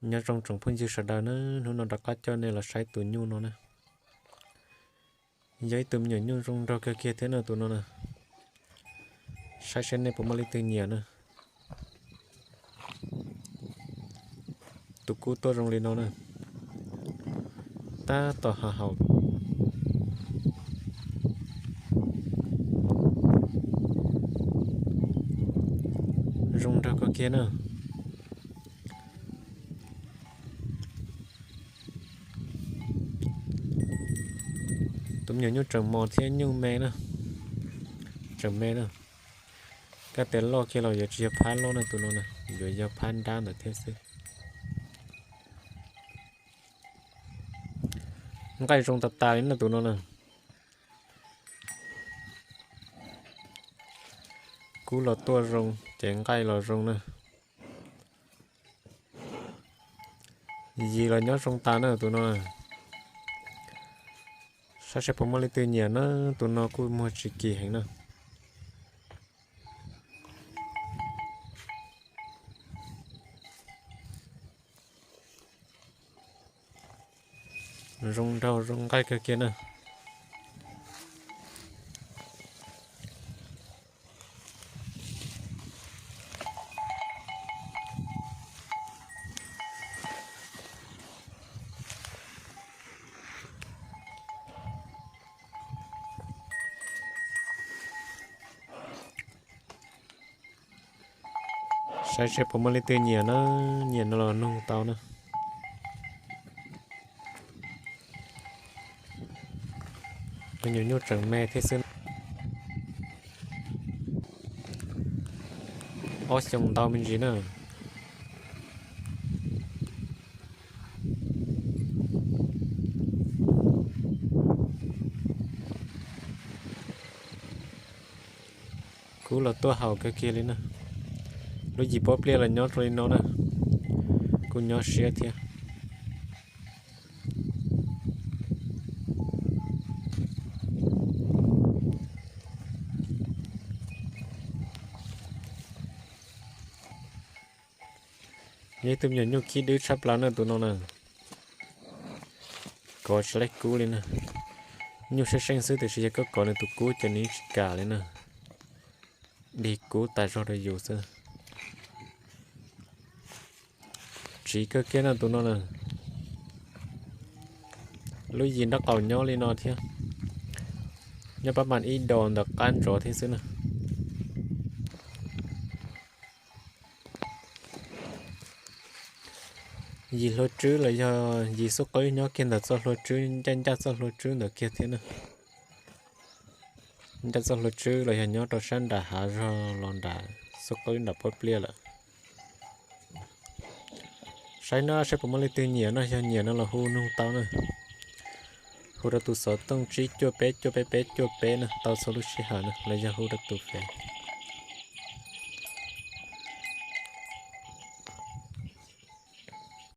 Nyob zoo tsoom phooj ywg sawv daws na, hnub no rov qab coj nej los saib tus nyuj no na. Yog ib tug me nyuam nyuj zoo nraug kawg kiag thiab na tus no na. Saib seb nej puas muaj leej twg nyiam na. Tus kub tuaj zoo li no na. Tab tom haus haus. Zoo nraug kawg kiag na. Tus me nyuam nyuj tseem mos thiab nyuj me na. Tseem me na. Kab tes loj kiag los yuav tsis yog phab loj na tus no na, yuav yog phab nrab ntawd thiab xwb. Nqaij zoo tas tas li na tus no na. Kub los tuaj zoo ces nqaij los zoo na. Yig los nyob zoo tas na tus no. Saib seb puas muaj leej twg nyiam na, tus no kuj muag tsis kim heev na. Zoo nraug zoo nqaij kawg kiag na. Saib seb puas muaj leej twg nyiam na, nyiam no los nug tau na. Me nyuam nyuj tseem me thiab xwb. Ob xyoos ntau me ntsis na. Kub los tuaj haus kawg kiag li na. Lub yim pob pliaj los nyob rau li no na. Kuj nyob siab thiab. Yog ib tug me nyuam nyuj khib dwb tshaj plaws na tus no na. Kov tsis laib kub li na. Nyuj seej seej xwb tiam sis yog koj kov nws tus kub ces nws tsis kam li na. Dig kub tas zog rau yus xwb. Tsiv kawg kiag na tus no na. Lub yim nraub qaum nyob li no thiab. Nyob pab mas ib dos ntawm qab ntsov thiab xwb na. Yim hlua tswb los yog yim xub qwb nyob kiag ntawm txoj hlua tswb, ncaj ncaj txoj hlua tswb ntawd kiag thiab na. Ncaj txoj hlua tswb los yog nyob rau sab nram hav zog los nram xub qwb nram pob pliaj lawm. Saib no saib puas muaj leej twg nyiam no, yog nyiam no los hu nug tau na. Hu rau tus xov tooj tsib cuaj peb cuaj peb peb cuaj peb na, tau txhua lub sij hawm na, los yog hu rau tus fev.